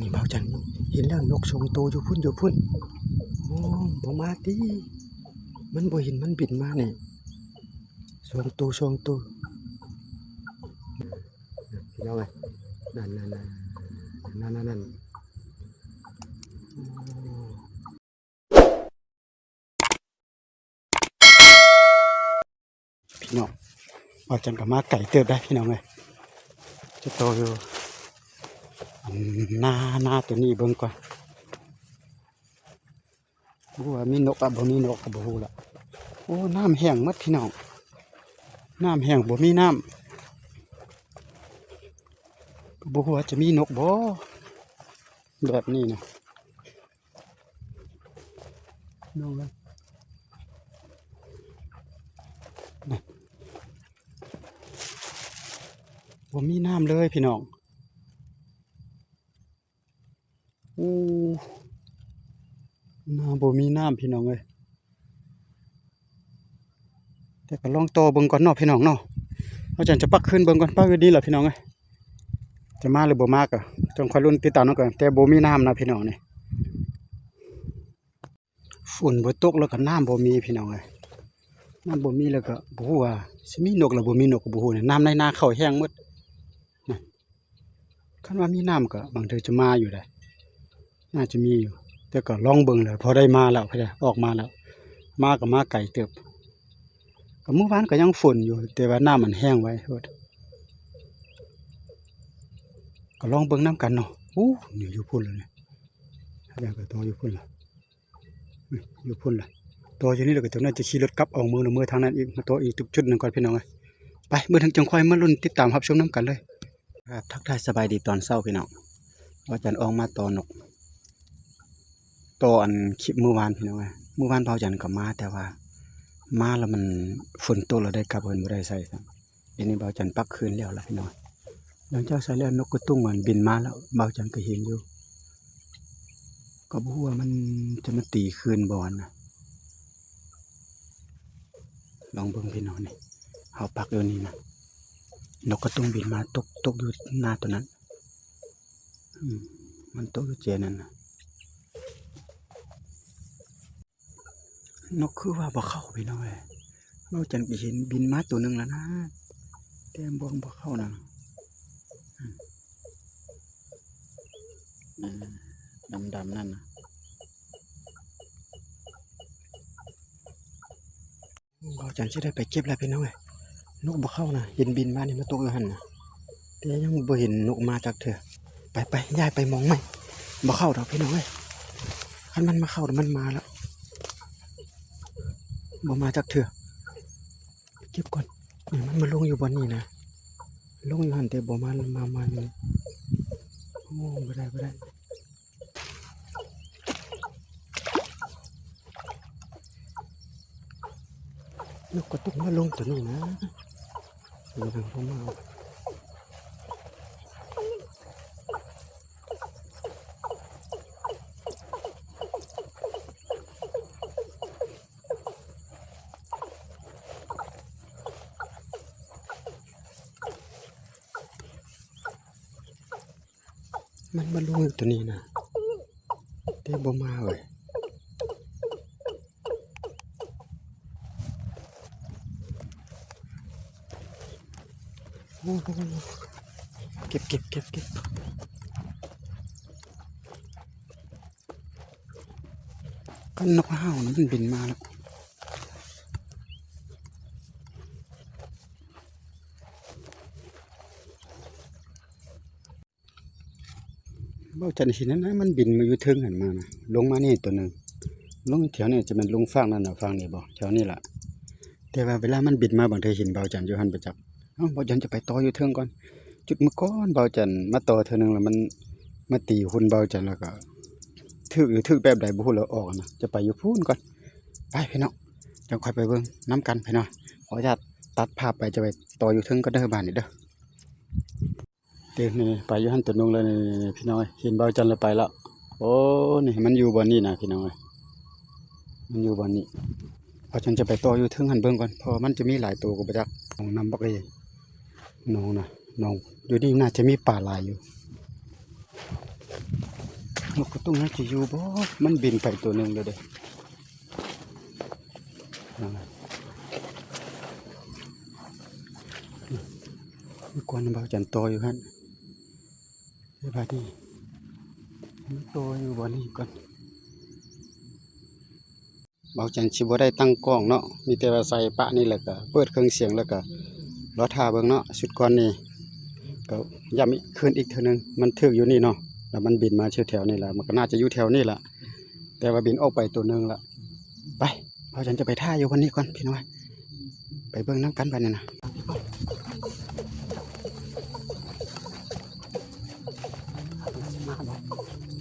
ນີ້ ບ່າວຈັນເຫັນແລ້ວ ນົກສອງໂຕຢູ່ພຸ້ນ ຢູ່ພຸ້ນ. ໂອ້ ບໍ່ມາຕິ ມັນບໍ່ເຫັນ ມັນບິນມານີ້ ສອງໂຕ ສອງໂຕ. ພີ່ນ້ອງເອີຍ ນັ້ນໆໆ ນັ້ນໆໆ ໂອ້ ພີ່ນ້ອງ ບ່າວຈັນກໍມາໄກເຕີບໄດ໋ພີ່ນ້ອງເອີຍ. ຈະຕໍ່ຢູ່ ອັນ ນາ ນາຕົວນີ້ເບິ່ງກ່ອນ ບໍ່ຮູ້ວ່າມີນົກ ອະ ບໍ່ມີນົກກໍບໍ່ຮູ້ລະ. ໂອ້ ນ້ຳແຫ້ງໝົດພີ່ນ້ອງ ນ້ຳແຫ້ງ ບໍ່ມີນ້ຳ ກໍບໍ່ຮູ້ວ່າຈະມີນົກບໍ່ ແບບນີ້ນະ. ນ້ອງເອີຍ ນີ້ ບໍ່ມີນ້ຳເລີຍພີ່ນ້ອງ. ໂອ້ ນາບໍ່ມີນ້ຳພີ່ນ້ອງເອີຍ. ແຕ່ກໍລອງຕໍ່ເບິ່ງກ່ອນເນາະພີ່ນ້ອງເນາະ. ເຮົາຈັ່ງຈະປັກຄືນເບິ່ງກ່ອນ ປັກຢູ່ນີ້ລະພີ່ນ້ອງເອີຍ. ຈະມາຫຼືບໍ່ມາກໍຕ້ອງຄ່ອຍລຸ້ນຕິດຕາມນຳກັນ ແຕ່ບໍ່ມີນ້ຳນະພີ່ນ້ອງນີ້. ຝົນບໍ່ຕົກແລ້ວກໍນ້ຳບໍ່ມີພີ່ນ້ອງເອີຍ. ນ້ຳບໍ່ມີແລ້ວກໍບໍ່ຮູ້ວ່າຊິມີນົກຫຼືບໍ່ມີນົກກໍບໍ່ຮູ້ນີ້. ນ້ຳໃນນາເຂົ້າແຫ້ງໝົດນະ. ຄັນວ່າມີນ້ຳກໍບາງເທື່ອຈະມາຢູ່ໃດ໋ ໜ້າຈະມີຢູ່ ແຕ່ກໍລອງເບິ່ງແຫຼະ. ພໍໄດ້ມາແລ້ວ ພໍໄດ້ອອກມາແລ້ວ ມາກໍມາໄກເຕີບ. ກໍມື້ວານກໍຍັງຝົນຢູ່ ແຕ່ວ່ານ້ຳມັນແຫ້ງໄວໂພດ. ກໍລອງເບິ່ງນຳກັນເນາະ. ໂອ້ ນີ້ຢູ່ພຸ້ນແລ້ວນີ້ ແລ້ວກໍຕໍ່ຢູ່ພຸ້ນລະ. ອືມ ຢູ່ພຸ້ນລະ ຕໍ່ຢູ່ນີ້ແລ້ວກໍຈັກໜ້ອຍຈະຂີ່ລົດກັບອອກເມືອງ ເມືອທາງນັ້ນອີກ ມາຕໍ່ອີກຈຸດໜຶ່ງກ່ອນພີ່ນ້ອງເອີຍ. ໄປ ມື້ເທິງຈັ່ງຄ່ອຍມາລຸ້ນຕິດຕາມຮັບຊົມນຳກັນເລີຍ. ຄັບ ທັກທາຍສະບາຍດີຕອນເຊົ້າພີ່ນ້ອງ. ບ່າວຈັນອອກມາຕໍ່ນົກ ຕໍ່ອັນຄລິບມື້ວານພີ່ນ້ອງເອີຍ. ມື້ວານບ່າວຈັນກໍມາ ແຕ່ວ່າມາແລ້ວມັນຝົນຕົກ ແລ້ວໄດ້ກັບເພິ່ນບໍ່ໄດ້ໃສ່ຊ້ຳ. ດຽວນີ້ບ່າວຈັນປັກຄືນແລ້ວລະພີ່ນ້ອງ. ຫຼັງຈາກໃສ່ແລ້ວ ນົກກະຕຸງມັນບິນມາແລ້ວ ບ່າວຈັນກໍເຫັນຢູ່ ກໍບໍ່ຮູ້ວ່າມັນຈະມາຕີຄືນບໍ່ນະ. ລອງເບິ່ງພີ່ນ້ອງນີ້ ເຮົາປັກຢູ່ນີ້ນະ ນົກກະຕຸງບິນມາຕົກ ຕົກຢູ່ນາຕົວນັ້ນ. ອືມ ມັນຕົກຢູ່ເຈນັ້ນນະ. ນົກຄືວ່າບໍ່ເຂົ້າພີ່ນ້ອງເອີຍ. ບ່າວຈັນກໍເຫັນບິນມາໂຕໜຶ່ງແລ້ວນະ ແຕ່ບໍ່ ບໍ່ເຂົ້ານະ. ອືມ ອືມ ດຳໆ ນັ້ນນະ. ບ່າວຈັນຊິໄດ້ໄປເກັບແລ້ວພີ່ນ້ອງເອີຍ. ນົກບໍ່ເຂົ້ານະ ເຫັນບິນມານີ້ ມາຕົກຢູ່ຫັ້ນນະ ແຕ່ຍັງບໍ່ເຫັນນົກມາຈັກເທື່ອ. ໄປໆ ຍ້າຍໄປໝ່ອງໃໝ່. ບໍ່ເຂົ້າດອກພີ່ນ້ອງເອີຍ. ຄັນມັນມາເຂົ້າ ມັນມາແລ້ວ ບໍ່ມາຈັກເທື່ອ. ເກັບກ່ອນ. ນີ້ ມັນມາລົງຢູ່ບ່ອນນີ້ນະ ລົງຢູ່ຫັ້ນ ແຕ່ບໍ່ມາ ມາ ມາຢູ່ນີ້. ໂອ້ ບໍ່ໄດ້ ບໍ່ໄດ້. ນົກກະຕຸງມາລົງຕົວນີ້ນະ ເດີນທາງເຂົ້າມາ. ມັນມາລົງຢູ່ຕົວນີ້ນະ ແຕ່ບໍ່ມາເວີຍ. ໂອ້ໂຫ ເກັບ ເກັບ ເກັບ ເກັບ. ຄັນນົກເຫົ່ານະ ມັນບິນມາແລ້ວ. ເວົ້າຈັນເຫັນນັ້ນນະ ມັນບິນມາຢູ່ເທິງຫັ້ນມານະ ລົງມານີ້ຕົວໜຶ່ງ ລົງແຖວນີ້ ຈະແມ່ນລົງຟາກນັ້ນນະ ຟາກນີ້ບໍ່ ແຖວນີ້ລະ. ແຕ່ວ່າເວລາມັນບິນມາ ບາງເທື່ອເຫັນເບົາຈັນຢູ່ຫັ້ນປະຈັກ. ເອົ້າ ເບົາຈັນຈະໄປຕໍ່ຢູ່ເທິງກ່ອນ. ຈຸດມື້ກ່ອນເບົາຈັນມາຕໍ່ເທື່ອໜຶ່ງລະ ມັນມາຕີຫຸ່ນເບົາຈັນ ລະກະຖືກ ຖືກແບບໃດບໍ່ຮູ້ ລະອອກຫັ້ນນະ. ຈະໄປຢູ່ພຸ້ນກ່ອນ. ໄປພີ່ນ້ອງ ຈັ່ງຄ່ອຍໄປເບິ່ງນຳກັນພີ່ນ້ອງ. ຂໍອະນຸຍາດຕັດພາບໄປ ຈະໄປຕໍ່ຢູ່ເທິງກ່ອນເດີ ບາດນີ້ເດີ. ເດ້ ນີ້ໄປຢູ່ຫັ້ນຕົວໜຶ່ງແລ້ວນີ້ພີ່ນ້ອງເອີຍ. ເຫັນເບົາຈັນລະໄປແລ້ວ. ໂອ້ ນີ້ມັນຢູ່ບ່ອນນີ້ນະພີ່ນ້ອງເອີຍ ມັນຢູ່ບ່ອນນີ້. ເຮົາຈັ່ງຈະໄປຕໍ່ຢູ່ເທິງຫັ້ນເບິ່ງກ່ອນ ເພາະວ່າມັນຈະມີຫຼາຍໂຕກໍບໍ່ຈັກ. ໜອງນ້ຳບັກເອ ໜອງນະ ໜອງ ຢູ່ນີ້ໜ້າຈະມີປາຫຼາຍຢູ່. ນົກກະຕຸງມັນຈະຢູ່ບໍ່? ມັນບິນໄປໂຕໜຶ່ງແລ້ວເດ້. ຢູ່ກ່ອນ ບ່າວຈັນຕໍ່ຢູ່ຫັ້ນ. ແຕ່ບາດນີ້ມັນຕໍ່ຢູ່ບ່ອນນີ້ກ່ອນ. ບ່າວຈັນຊິບໍ່ໄດ້ຕັ້ງກ້ອງເນາະ, ມີແຕ່ວ່າໃສ່ປະນີ້ ແລ້ວກະເປີດເຄື່ອງສຽງ ແລ້ວກະລໍຖ້າເບິ່ງເນາະ. ຊຸດກ່ອນນີ້ກໍຢ້ຳອີກ ຄືນອີກເທື່ອໜຶ່ງ, ມັນຖືກຢູ່ນີ້ເນາະ, ແລ້ວມັນບິນມາແຖວໆນີ້ລະ, ມັນກໍໜ້າຈະຢູ່ແຖວນີ້ລະ, ແຕ່ວ່າບິນອອກໄປໂຕໜຶ່ງລະ. ໄປ, ບ່າວຈັນຈະໄປຖ້າຢູ່ບ່ອນນີ້ກ່ອນ ພີ່ນ້ອງ. ໄປເບິ່ງນຳກັນບາດນີ້ນະ.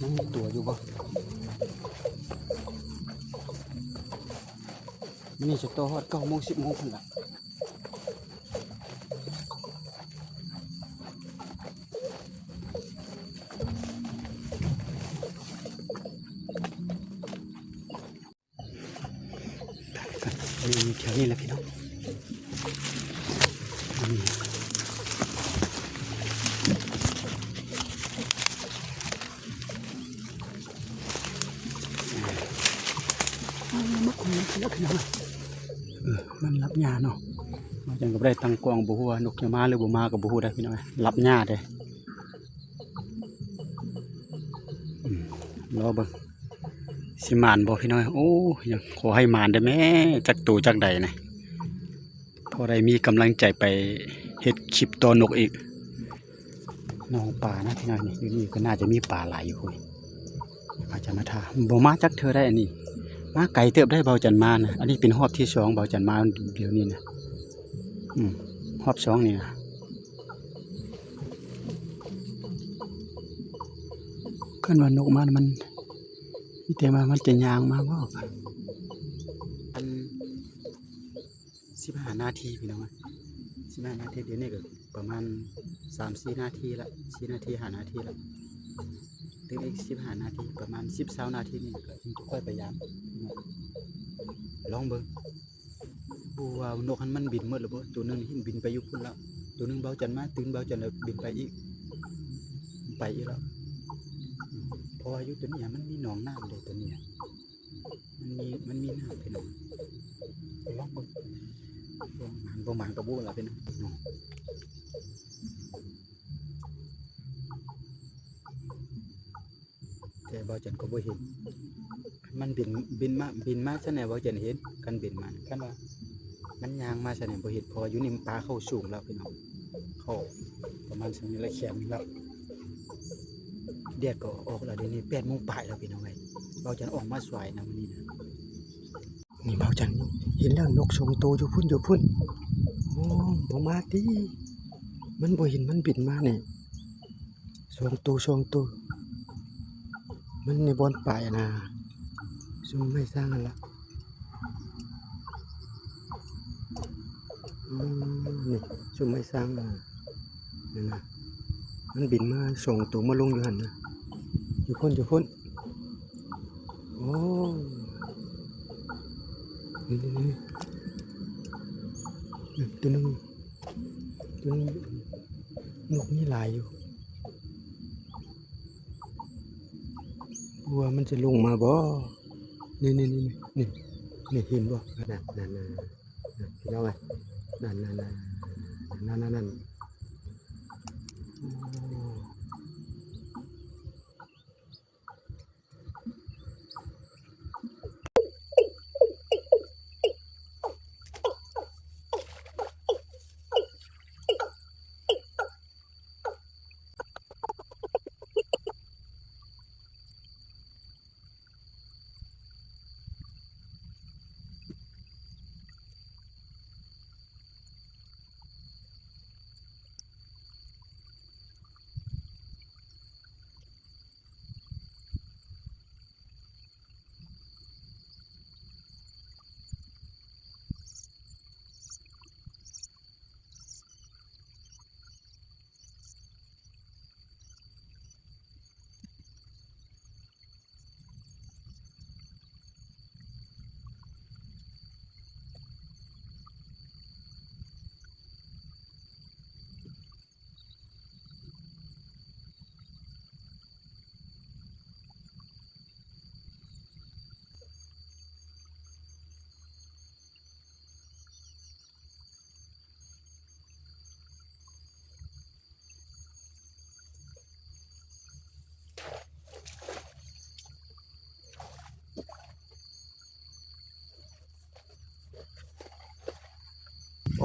ມັນມີຕົວຢູ່ບໍ່? ມື້ນີ້ຈະຕໍ່ຮອດເກົ້າໂມງ ສິບໂມງພຸ້ນລະ. ເອີ ຢູ່ແຖວນີ້ແຫຼະພີ່ນ້ອງ. ເອີ ມາຂຸດມັນກິນແລ້ວພີ່ນ້ອງ. ເອີ ມັນລັບຫຍ້າເນາະ. ມາຈັ່ງກໍບໍ່ໄດ້ຕັ້ງກ້ອງ, ບໍ່ຮູ້ວ່ານົກຈະມາຫຼືບໍ່ມາກໍບໍ່ຮູ້ໄດ໋ພີ່ນ້ອງ, ລັບຫຍ້າເດ້. ອືມ ລໍເບິ່ງ ຊິໝານບໍ່ພີ່ນ້ອງ? ໂອ້ ຂໍໃຫ້ໝານເດີ້ແມ້, ຈັກໂຕຈັກໃດນະ, ພໍໄດ້ມີກຳລັງໃຈໄປເຮັດຄລິບຕໍ່ນົກອີກ. ໜອງປານະພີ່ນ້ອງ, ນີ້ ຢູ່ນີ້ກໍໜ້າຈະມີປາຫຼາຍຢູ່. ບ່າວຈັນມາຖ້າ ບໍ່ມາຈັກເທື່ອໄດ໋ ອັນນີ້ ມາໄກເຕີບໄດ໋ ບ່າວຈັນມານະ. ອັນນີ້ເປັນຮອບທີສອງ ບ່າວຈັນມາດຽວນີ້ນະ. ອືມ ຮອບສອງນີ້ນະ. ຄັນວ່ານົກມາ ມັນມີແຕ່ວ່າມັນຈະຍ່າງມາບໍ່? ອັນ ສິບຫ້ານາທີພີ່ນ້ອງ, ສິບຫ້ານາທີ. ດຽວນີ້ກໍປະມານສາມສີ່ນາທີລະ, ສີ່ນາທີ ຫ້ານາທີລະ. ຕື່ມອີກສິບຫ້ານາທີ, ປະມານສິບ ຊາວນາທີນີ້ກໍຈຶ່ງຈະຄ່ອຍໄປຢາມ. ລອງເບິ່ງ ບໍ່ວ່ານົກຫັ້ນມັນບິນໝົດແລ້ວບໍ່? ໂຕໜຶ່ງເຫັນບິນໄປຢູ່ພຸ້ນແລ້ວ, ໂຕໜຶ່ງບ່າວຈັນມາ ຕື່ມບ່າວຈັນແລ້ວບິນໄປອີກ, ໄປອີກແລ້ວ. ເພາະວ່າຢູ່ໂຕນີ້ມັນມີໜອງນ້ຳເດ້ ໂຕນີ້. ມັນມີ ມັນມີນ້ຳພີ່ນ້ອງ, ລອງເບິ່ງ ໝານບໍ່ໝານກໍບໍ່ຮູ້ລະພີ່ນ້ອງ. ແຕ່ບ່າວຈັນກໍບໍ່ເຫັນ ມັນບິນ ບິນມາ ບິນມາຊັ້ນແຫຼະ ບ່າວຈັນເຫັນ ຄັນບິນມາ. ຄັນວ່າມັນຍ່າງມາຊັ້ນແຫຼະບໍ່ເຫັນ, ເພາະວ່າຢູ່ນີ້ປາເຂົາສູງແລ້ວພີ່ນ້ອງ, ເຂົາປະມານສ່ຳນີ້ລະ ແຄມນີ້ແລ້ວ. ແດດກໍອອກແລ້ວ ດຽວນີ້ແປດໂມງປາຍແລ້ວພີ່ນ້ອງເອີຍ. ບ່າວຈັນອອກມາສວາຍນະມື້ນີ້ນະ. ນີ້ບ່າວຈັນເຫັນແລ້ວ, ນົກສອງໂຕຢູ່ພຸ້ນ ຢູ່ພຸ້ນ. ໂອ້ ບໍ່ມາຕິ, ມັນບໍ່ເຫັນມັນບິນມານີ້. ສອງໂຕ ສອງໂຕ, ມັນໃນບ່ອນປາຍນະ, ຊຸມໄມ້ຊາງຫັ້ນລະ. ອືມ ນີ້ຊຸມໄມ້ຊາງນະ, ນັ້ນນະ, ມັນບິນມາສອງໂຕ ມາລົງຢູ່ຫັ້ນນະ, ຢູ່ພຸ້ນ ຢູ່ພຸ້ນ. ໂອ້ ນີ້ ນີ້ ນີ້ ໂຕໜຶ່ງ ໂຕໜຶ່ງ. ນົກມີຫຼາຍຢູ່, ບໍ່ວ່າມັນຈະລົງມາບໍ່? ນີ້ ນີ້ ນີ້ ນີ້ ນີ້ ເຫັນບໍ່? ນັ້ນ ນັ້ນ ນັ້ນ ນັ້ນ ພີ່ນ້ອງເອີຍ, ນັ້ນ ນັ້ນ ນັ້ນ ນັ້ນ ນັ້ນ ນັ້ນ. ໂອ້.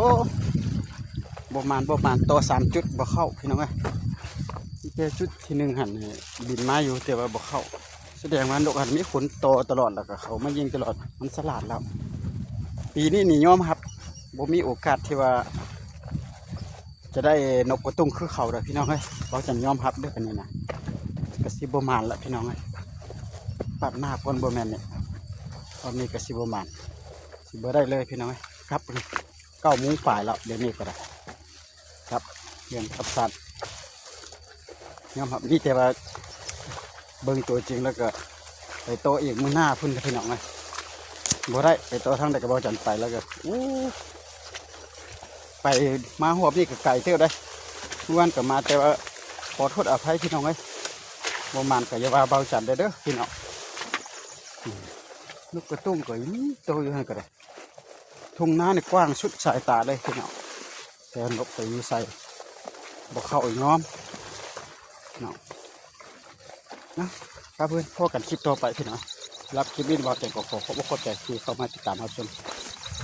ໂອ້ ບໍ່ໝານ ບໍ່ໝານ ຕໍ່ສາມຈຸດບໍ່ເຂົ້າພີ່ນ້ອງເອີຍ. ມີແຕ່ຈຸດທີໜຶ່ງຫັ້ນບິນມາຢູ່ ແຕ່ວ່າບໍ່ເຂົ້າ. ສະແດງວ່ານົກຫັ້ນມີຂົນຕໍ່ຕະຫຼອດ ແລ້ວກໍເຂົ້າມາຍິງຕະຫຼອດ ມັນສະຫຼາດແລ້ວ. ປີນີ້ນີ້ຍອມຮັບ ບໍ່ມີໂອກາດທີ່ວ່າຈະໄດ້ນົກກະຕຸງຄືເຂົາດອກພີ່ນ້ອງເອີຍ. ເວົ້າຈັ່ງຍອມຮັບເດີ້ ອັນນີ້ນະ ກໍຊິບໍ່ໝານລະພີ່ນ້ອງເອີຍ. ປັດໜ້າກ່ອນບໍ່ແມ່ນນີ້ ຕອນນີ້ກໍຊິບໍ່ໝານ ຊິບໍ່ໄດ້ເລີຍພີ່ນ້ອງເອີຍ. ກັບເກົ້າໂມງປາຍແລ້ວ ດຽວນີ້ກໍໄດ້ ກັບເຮືອນກັບຊານ. ຍອມຮັບ ມີແຕ່ວ່າເບິ່ງຕົວຈິງ ແລ້ວກໍໄປຕໍ່ອີກມື້ໜ້າພຸ້ນລະພີ່ນ້ອງເອີຍ. ບໍ່ໄດ້ ໄປຕໍ່ທາງໃດກໍບໍ່ຈັນໄປ ແລ້ວກໍ ໂອ້ ໄປມາຮອບນີ້ກໍໄກເຕີບໄດ໋. ເມື່ອວານກໍມາ ແຕ່ວ່າຂໍໂທດອະໄພພີ່ນ້ອງເອີຍ ບໍ່ໝານກໍຢ່າວ່າເບົາຈັນເດີ້ພີ່ນ້ອງ. ອືມ ນົກກະຕຸງກໍມີໂຕຢູ່ຫັ້ນກໍໄດ້. ທົ່ງນານີ້ກວ້າງສຸດສາຍຕາເລີຍພີ່ນ້ອງ ແຕ່ນົກໄປຢູ່ໃສບໍ່ເຂົ້າຍອມເນາະ. ນະ ຄັບເພິ່ນ ພໍ້ກັນຄລິບຕໍ່ໄປພີ່ນ້ອງ. ສຳລັບຄລິບນີ້ ບ່າວແຈກກໍຂໍຂອບອົກຂອບໃຈທີ່ເຂົ້າມາຕິດຕາມຮັບຊົມ.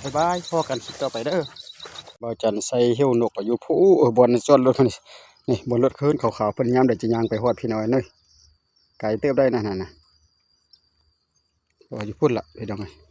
ບາຍບາຍ ພໍ້ກັນຄລິບຕໍ່ໄປເດີ້. ບ່າວຈັນໃສ່ເຫວນົກຢູ່ພູ້ ເອີ ບ່ອນຈອດລົດເພິ່ນນີ້ ບ່ອນລົດເຄີນຂາວໆ ເພິ່ນຍາມໃດຈະຍ່າງໄປຮອດພີ່ນ້ອງເອີຍ. ໄກເຕີບໄດ໋ນະ ນັ້ນນະ ວ່າຢູ່ພຸ້ນລະພີ່ນ້ອງເອີຍ.